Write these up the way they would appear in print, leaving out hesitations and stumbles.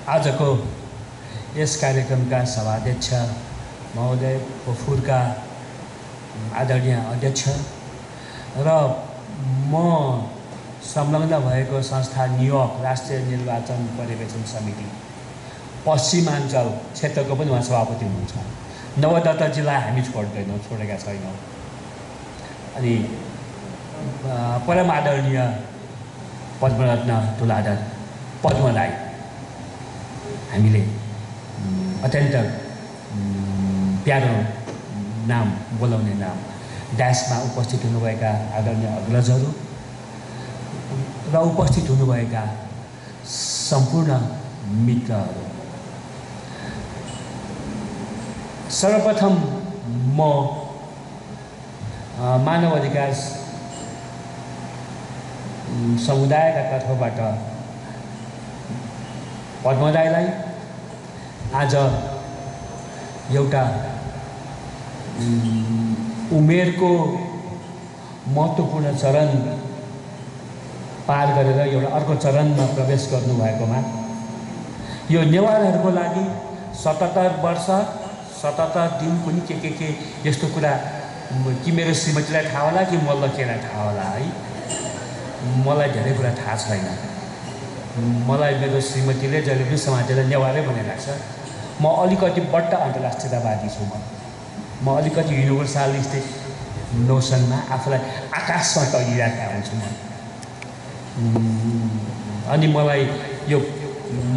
आजको यस कार्यक्रमका सभाध्यक्ष महोदय पोखुरका आदरणीय अध्यक्ष र म संलग्न भएको संस्था न्युयोर्क राष्ट्रिय निर्वाचन पर्यवेक्षण समिति पश्चिमाञ्चल क्षेत्रको पनि उहाँ सभापति हुनुहुन्छ। नवदत्ताजीलाई हामी छोडेका छैनौँ। अनि परम आदरणीय पद्मरत्न तुलाधर पद्मलाई हामीले अत्यन्त प्यारो नाम बोलाउने नाम ड्यासमा उपस्थित हुनुभएका आदरणीय अग्रजहरू र उपस्थित हुनुभएका सम्पूर्ण मित्रहरू, सर्वप्रथम म मानव अधिकार समुदायका तर्फबाट पद्मदाईलाई आज एउटा उमेरको महत्त्वपूर्ण चरण पार गरेर एउटा अर्को चरणमा प्रवेश गर्नुभएकोमा यो नेवारहरूको लागि 77 वर्ष 77 दिन कुनै के यस्तो कुरा कि मेरो श्रीमतीलाई थाहा होला कि मल्लकेलाई थाहा होला है, मलाई धेरै कुरा थाहा छैन। मलाई मेरो श्रीमतीले जहिले पनि समाजलाई नेवारै भनिरहेको छ। म अलिकति बट्ट अन्तर्राष्ट्रियतावादी छु। म अलिकति युनिभर्सालिस्टिक नोसनमा आफूलाई आकाशमा तगिरहेका हुन्छु म। अनि मलाई यो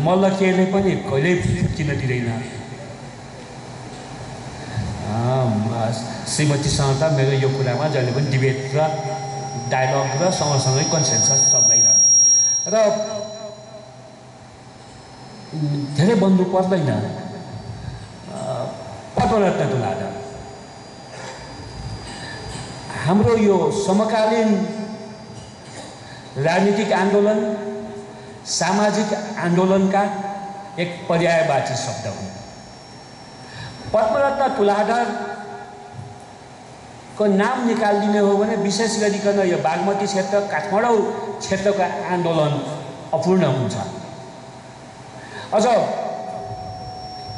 मल्लकेले पनि कहिल्यै किन दिँदैन। श्रीमतीसँग त मेरो यो कुरामा जहिले पनि डिबेट र डायलग र सँगसँगै कन्सेन्सस चल्दैन र धेरै बन्नु पर्दैन। पद्मरत्न तुलाधर हाम्रो यो समकालीन राजनीतिक आन्दोलन सामाजिक आन्दोलनका एक पर्यायवाची शब्द हुन्। पद्मरत्न तुलाधरको नाम निकालिदिने हो भने विशेष गरिकन यो बागमती क्षेत्र काठमाडौँ क्षेत्रको आन्दोलन अपूर्ण हुन्छ। अझ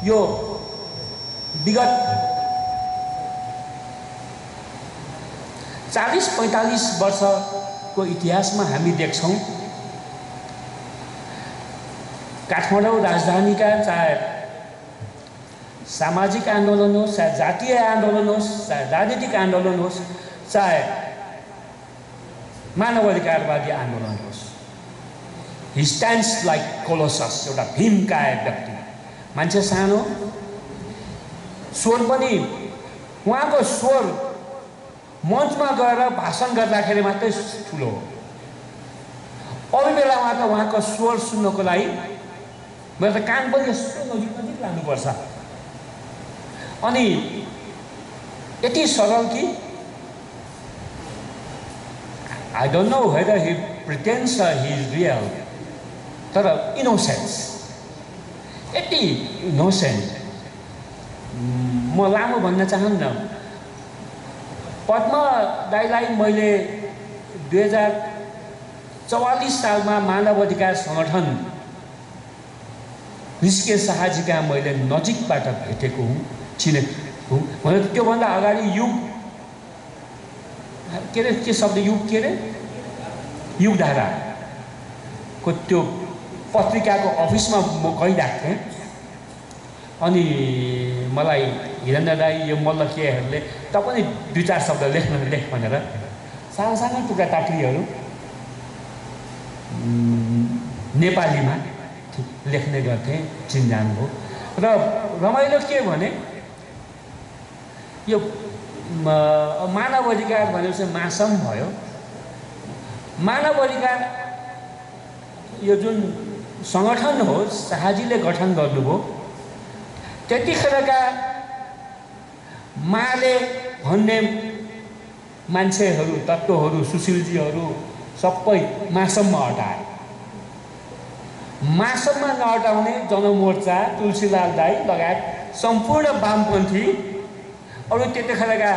यो विगत 40-45 वर्षको इतिहासमा हामी देख्छौँ काठमाडौँ राजधानीका चाहे सामाजिक आन्दोलन होस्, चाहे जातीय आन्दोलन होस्, चाहे राजनीतिक आन्दोलन होस्, चाहे मानवाधिकारवादी आन्दोलन होस्, ही स्ट्यान्ड्स लाइक कोलोसस, एउटा भीमकाय व्यक्ति। मान्छे सानो, स्वर पनि उहाँको स्वर मञ्चमा गएर भाषण गर्दाखेरि मात्रै ठुलो, अरू बेलामा त उहाँको स्वर सुन्नको लागि मेरो त कान पनि यस्तो नजिक लानुपर्छ। अनि यति सरल कि I don't know whether he pretends he is real, तर इनोसेन्स, यति इनोसेन्ट। म लामो भन्न चाहन्न। पद्म दाईलाई मैले 2044 सालमा मानव अधिकार सङ्गठन ऋषिकेश शाहजीका मैले नजिकबाट भेटेको हुँ, चिनेको हुँ। भने त्योभन्दा अगाडि युग के अरे के शब्द युग के अरे युगधाराको त्यो पत्रिकाको अफिसमा म गइरहेको थिएँ। अनि मलाई हिरेन्द्र दाई यो मल्लकेहरूले त पनि 2-4 शब्द लेख भनेर सानो सानो टुक्रा टाक्रीहरू नेपालीमा लेख्ने गर्थे, चिन्जान हो। र रमाइलो के भने यो मानव अधिकार भनेपछि मासम भयो। मानव अधिकार यो जुन सङ्गठन हो शाहजीले गठन गर्नुभयो, त्यतिखेरका माले भन्ने मान्छेहरू, तत्त्वहरू, सुशीलजीहरू सबै मासममा हटाए। मासममा नहटाउने जनमोर्चा, तुलसीलाल दाई लगायत सम्पूर्ण वामपन्थी, अरू त्यतिखेरका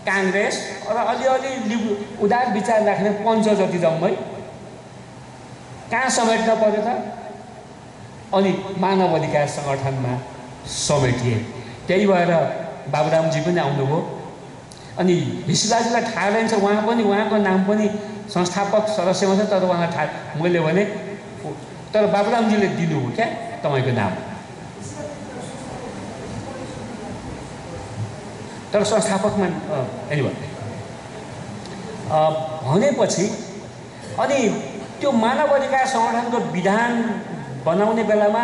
काङ्ग्रेस र अलिअलि उदार विचार राख्ने पञ्च जति जम्मै कहाँ समेट्न पर्यो त? अनि मानव अधिकार सङ्गठनमा समेटिए। त्यही भएर बाबुरामजी पनि आउनुभयो। अनि भिसिलाजीलाई थाहा रहन्छ, उहाँ पनि, उहाँको नाम पनि संस्थापक सदस्यमा छ, तर उहाँलाई थाहा, मैले भने तर बाबुरामजीले दिनुभयो क्या तपाईँको नाम, तर संस्थापकमा एनिवे भनेपछि अनि त्यो मानव अधिकार सङ्गठनको विधान बनाउने बेलामा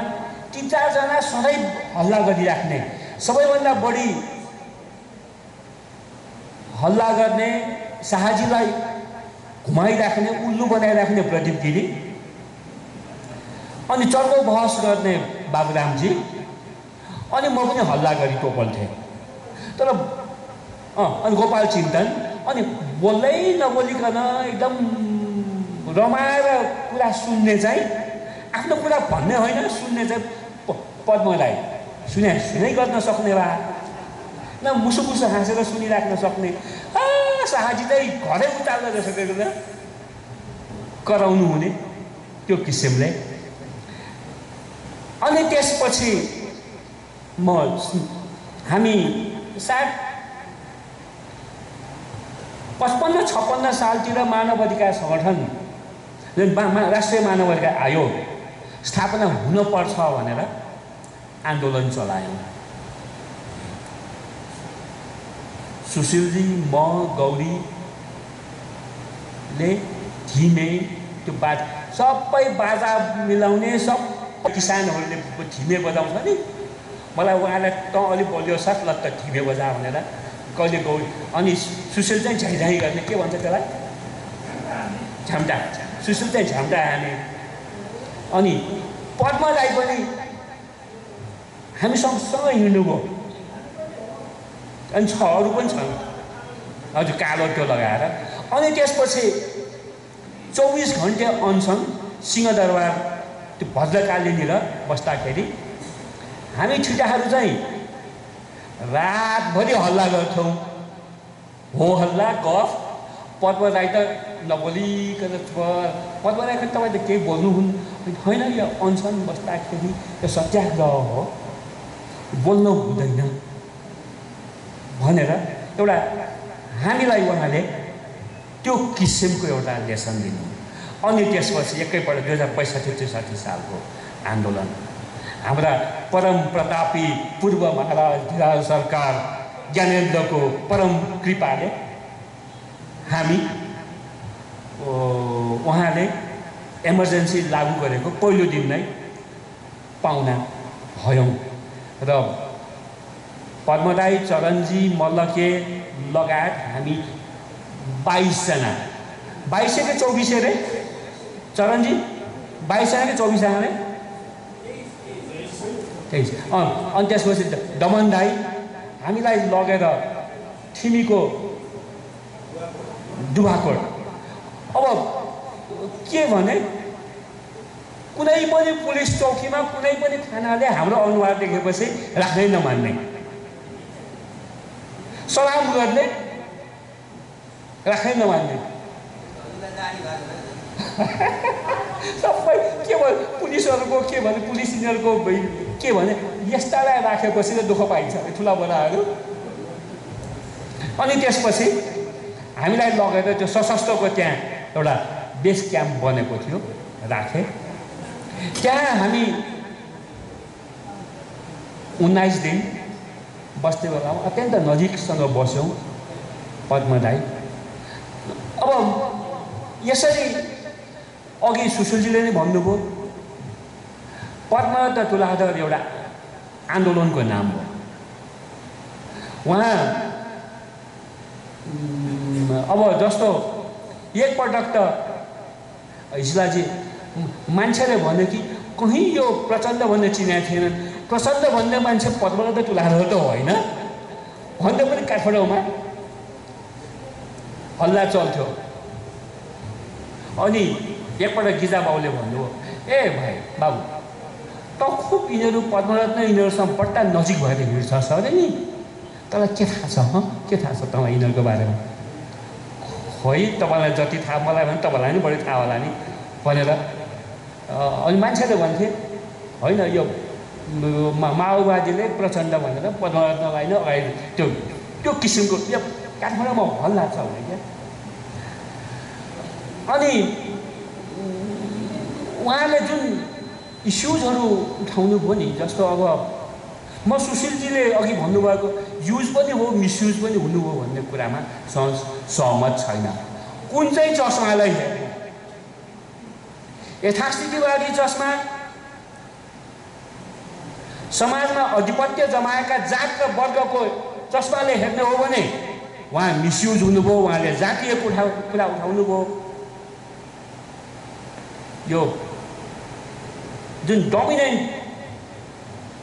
3-4 जना सधैँ हल्ला गरिराख्ने, सबैभन्दा बढी हल्ला गर्ने, शाहजीलाई घुमाइराख्ने, उल्लु बनाइराख्ने प्रदीप गिरी, अनि चर्को बहस गर्ने बाबुरामजी, अनि म पनि हल्ला गरी टोपल्थेँ। तर अनि गोपाल चिन्तन, अनि बोल्दै नबोलिकन एकदम रमाएर कुरा सुन्ने चाहिँ, आफ्नो कुरा भन्ने होइन, सुन्ने चाहिँ पद्मलाई सुनै गर्न सक्ने भए न, मुसु हाँसेर सुनिराख्न सक्ने। शाहजी चाहिँ घरै उतार्न जसरी कराउनु हुने त्यो किसिमले। अनि त्यसपछि हामी सायद 55-56 सालतिर मानव अधिकार सङ्गठन, राष्ट्रिय मानव अधिकार आयोग स्थापना हुनुपर्छ भनेर आन्दोलन चलायौँ। सुशीलजी, म, गौरीले थिमे त्यो सबै बाजा मिलाउने, सब किसानहरूले थिमे बजाउँछ नि, मलाई उहाँलाई त अलिक बलियो साथ ल त थिमे बजा भनेर कहिले गौरी, अनि सुशील चाहिँ झैझाइ गर्ने, के भन्छ त्यसलाई, झ्याम्टा, सुशील चाहिँ झ्याम्टा हाने। अनि पद्मलाई पनि हामी सँगसँगै हिँड्नुभयो। अनि अरू पनि छन् हजुर, कालो त्यो लगाएर। अनि त्यसपछि 24 घन्टे अनसन सिंहदरबार त्यो भद्रकालीनिर बस्दाखेरि हामी छिटाहरू चाहिँ रातभरि हल्ला गर्थ्यौँ, हो हल्ला गफ। पद्म राई त नबोलिकन पद्म राई तपाईँ त केही बोल्नुहुन्न, होइन यो अनसन बस्दाखेरि यो सत्याग्रह हो, बोल्नु हुँदैन भनेर एउटा हामीलाई उहाँले त्यो किसिमको एउटा लेसन दिनु। अनि त्यसपछि एकैपल्ट 2065-63 सालको आन्दोलन, हाम्रा परम प्रतापी पूर्व महाराज धिराज सरकार ज्ञानेन्द्रको परम कृपाले हामी उहाँले इमर्जेन्सी लागू गरेको पहिलो दिन नै पाहुना भयौँ र पद्मराई, चरणजी, मल्लके लगायत हामी 22 जना, 22 कि 24 रे चरणजी, 22 जना कि 24 जना रे, 23। अनि त्यसपछि दमन दाई हामीलाई लगेर थिमीको दुवाकोट। अब के भने कुनै पनि पुलिस चौकीमा कुनै पनि थानाले हाम्रो अनुहार देखेपछि राख्नै नमान्ने, सलाम गर्ने, राख्नै नमान्ने। सबै के भयो पुलिसहरूको, के भने पुलिस यिनीहरूको के भने यस्तालाई राखेपछि त दुःख पाइन्छ ठुला बडाहरू। अनि त्यसपछि हामीलाई लगेर त्यो सशस्त्रको त्यहाँ एउटा बेस क्याम्प बनेको थियो, राखे। त्यहाँ हामी 19 दिन बस्ने बेलामा अत्यन्त नजिकसँग बस्यौँ पद्मदाई। अब यसरी अघि सुशीलजीले नै भन्नुभयो, पद्म त तुलाधर एउटा आन्दोलनको नाम हो। उहाँ अब जस्तो एकपटक त हिजलाजी मान्छेले भन्यो कि कहीँ यो प्रचण्ड भन्ने चिनेको थिएनन्, प्रचण्ड भन्ने मान्छे पद्मनाथ तुलाधर त होइन भन्दै पनि काठमाडौँमा हल्ला चल्थ्यो। अनि एकपल्ट गिजा बाबुले भन्नुभयो, ए भाइ बाबु त खुब यिनीहरू पद्मनाथ नै यिनीहरूसँग बट्टा नजिक भएर हिँड्छ अरे नि, तँलाई के थाहा छ, के थाहा छ तपाईँ यिनीहरूको बारेमा? खोइ तपाईँलाई जति थाहा मलाई भने तपाईँलाई नि बढी थाहा होला नि भनेर। अनि मान्छेले भन्थे होइन यो माओवादीले प्रचण्ड भनेर पद्मरत्नलाई नै अगाडि त्यो किसिमको यो काठमाडौँमा हल्ला छ भने क्या। अनि उहाँले जुन इस्युजहरू उठाउनु भयो नि, जस्तो अब म सुशीलजीले अघि भन्नुभएको युज पनि हो मिसयुज पनि हुनुभयो भन्ने कुरामा सहमत छैन। कुन चाहिँ चस्मालाई हेर्ने, यथास्थितिवादी चस्मा, समाजमा अधिपत्य जमाएका जात र वर्गको चस्माले हेर्ने हो भने उहाँ मिसयुज हुनुभयो, उहाँले जातीय कुरा उठाउनुभयो। यो जुन डोमिनेन्ट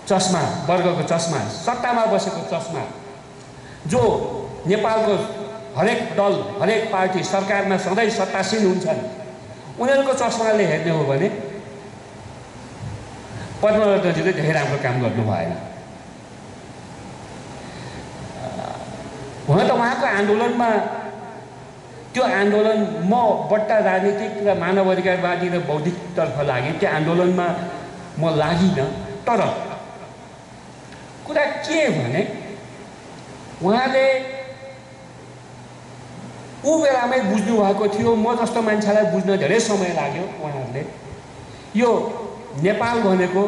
चस्मा, वर्गको चस्मा, सत्तामा बसेको चस्मा, जो नेपालको हरेक दल हरेक पार्टी सरकारमा सधैँ सत्तासीन हुन्छन्, उनीहरूको चस्माले हेर्ने हो भने पद्मरत्नजीले धेरै राम्रो काम गर्नु भएन। हुन त उहाँको आन्दोलनमा त्यो आन्दोलन म बट्टा राजनीतिक र मानव अधिकारवादी र बौद्धिकतर्फ लागेँ, त्यो आन्दोलनमा म लागिनँ। तर कुरा के भने उहाँले ऊ बेलामै बुझ्नु भएको थियो, म जस्तो मान्छेलाई बुझ्न धेरै समय लाग्यो। उहाँहरूले यो नेपाल भनेको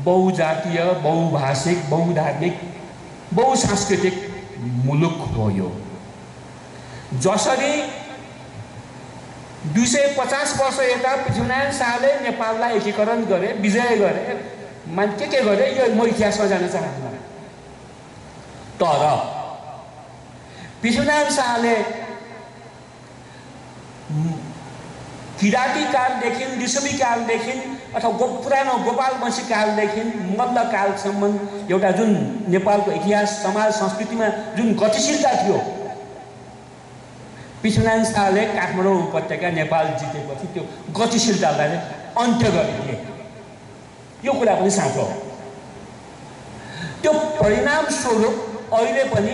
बहुजातीय, बहुभाषिक, बहुधार्मिक, बहुसांस्कृतिक मुलुक हो। यो जसरी 250 वर्ष यता पृथ्वीनारायण शाहले नेपाललाई एकीकरण गरे, विजय गरे, के गरे, यो म इतिहासमा जान चाहन्छु। तर पृथ्वीनारायण शाहले किराँती कालदेखि, ऋषभि कालदेखि अथवा पुरानो गोपाल वंशी कालदेखि मल्ल कालसम्म एउटा जुन नेपालको इतिहास, समाज, संस्कृतिमा जुन गतिशीलता थियो, पृथ्वीनारायण शाहले काठमाडौँ उपत्यका नेपाल जितेपछि त्यो गतिशीलतालाई अन्त्य गरिदिए। यो कुरा पनि साँचो हो। त्यो परिणाम स्वरूप अहिले पनि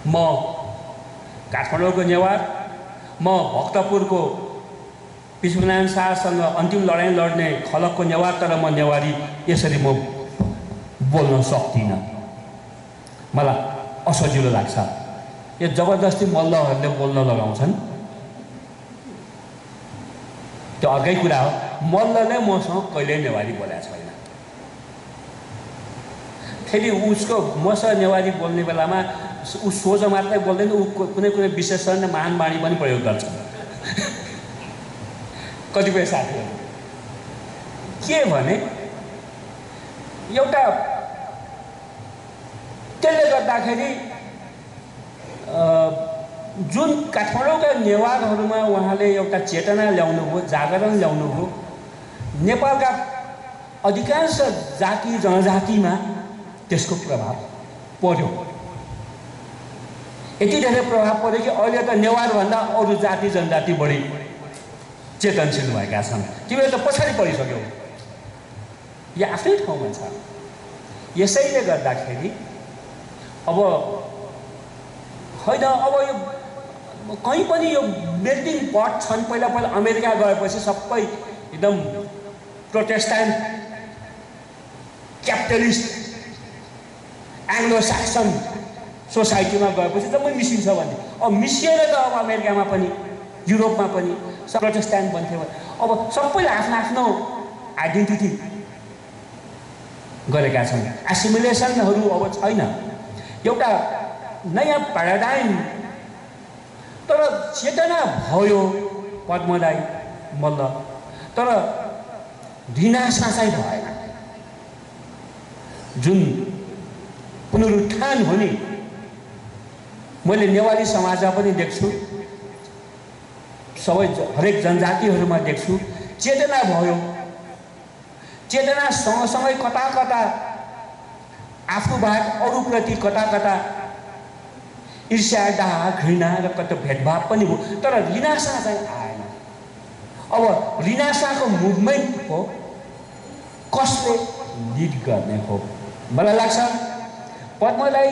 म काठमाडौँको नेवार, म भक्तपुरको पृथ्वीनारायण शाहसँग अन्तिम लडाइँ लड्ने खलकको नेवार, तर म नेवारी यसरी म बोल्न सक्दिनँ, मलाई असजिलो लाग्छ। यो जबरजस्ती मल्लहरूले बोल्न लगाउँछन्, त्यो अर्कै कुरा हो। मल्लले मसँग कहिल्यै नेवारी बोलेको छैन। फेरि उसको मसँग नेवारी बोल्ने बेलामा ऊ सोझो मात्रै बोल्दैन, ऊ कुनै कुनै विशेषण महान वाणी पनि प्रयोग गर्छ कतिपय साथीहरू। के भने एउटा त्यसले गर्दाखेरि जुन काठमाडौँका नेवारहरूमा उहाँले एउटा चेतना ल्याउनुभयो, जागरण ल्याउनुभयो, नेपालका अधिकांश जाति जनजातिमा त्यसको प्रभाव पर्यो। यति धेरै प्रभाव पर्यो कि अहिले त नेवारभन्दा अरू जाति जनजाति बढी चेतनशील भएका छन्। तिमीले त पछाडि परिसक्यौ, यो आफ्नै ठाउँमा छ। यसैले गर्दाखेरि अब होइन, अब यो कहीँ पनि यो मेल्टिङ पट छन्। पहिला अमेरिका गएपछि सबै एकदम प्रोटेस्ट्यान्ट, क्यापिटलिस्ट, एङ्ग्लो साक्सन सोसाइटीमा गएपछि जम्मै मिसिन्छ भन्ने। अब मिसिएर त अब अमेरिकामा पनि, युरोपमा पनि प्रोटेस्ट्यान्ट बन्थ्यो। अब सबैले आफ्नो आफ्नो आइडेन्टिटी गरेका छन्। एसिमिलेसनहरू अब छैन, एउटा नयाँ प्याराडाइम। तर चेतना भयो पद्मराई, मल्ल, तर धिनासा चाहिँ भएन। जुन पुनरुत्थान हो नि, मैले नेवारी समाजमा पनि देख्छु, सबै हरेक जनजातिहरूमा देख्छु, चेतना भयो। चेतना सँगसँगै कता कता आफू बाहेक अरूप्रति कता कता ईर्ष्या, डाह, घृणा र कति भेदभाव पनि हो। तर रिनासा चाहिँ आएन। अब रिनासाको मुभमेन्ट हो कसले लिड गर्ने हो? मलाई लाग्छ पद्मलाई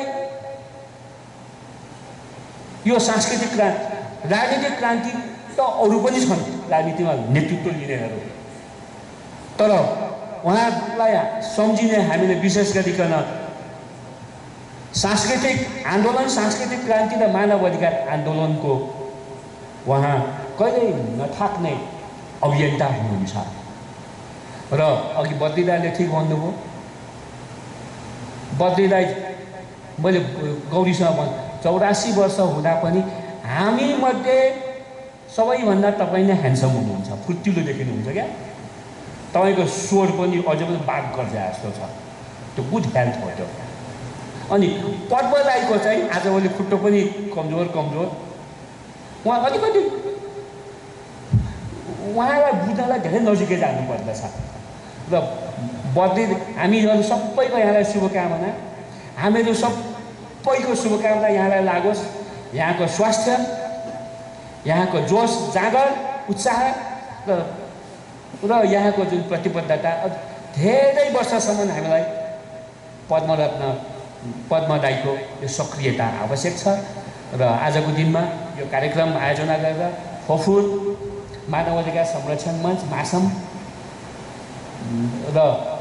यो सांस्कृतिक क्रान्ति, राजनीतिक क्रान्ति त अरू पनि छन् राजनीतिमा नेतृत्व लिनेहरू, तर उहाँलाई सम्झिने हामीले विशेष गरिकन सांस्कृतिक आन्दोलन, सांस्कृतिक क्रान्ति र मानव अधिकार आन्दोलनको उहाँ कहिल्यै नथाक्ने अभियन्ता हुनुहुन्छ। र अघि बद्री दाइले ठिक भन्नुभयो, बद्री दाइ मैले गौरीसँग 84 वर्ष हुँदा पनि हामी मध्ये सबैभन्दा तपाईँ नै ह्यान्डसम हुनुहुन्छ, फुर्तिलो देखिनुहुन्छ क्या। तपाईँको स्वर पनि अझै पनि बात गर्छ जस्तो छ, त्यो गुड हेल्थ हो त्यो। अनि पद्म दाइको चाहिँ आजभोलि खुट्टो पनि कमजोर उहाँ अलिकति उहाँलाई बुझ्नलाई धेरै नजिकै जानुपर्दछ। र बद्री हामीहरू सबैको यहाँलाई शुभकामना, हामीहरू सबैको शुभकामना यहाँलाई लागोस्। यहाँको स्वास्थ्य, यहाँको जोस जाँगर उत्साह र यहाँको जुन प्रतिबद्धता धेरै वर्षसम्म हामीलाई पद्मरत्न पद्म दाइको यो सक्रियता आवश्यक छ। र आजको दिनमा यो कार्यक्रम आयोजना गरेर फफुर मानव अधिकार संरक्षण मञ्च मासम र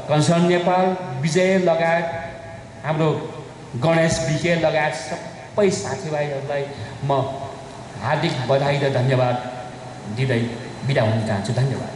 कन्सर्न नेपाल, विजय लगायत हाम्रो गणेश विके लगायत सबै साथीभाइहरूलाई म हार्दिक बधाई र धन्यवाद दिँदै बिदा हुन चाहन्छु। धन्यवाद।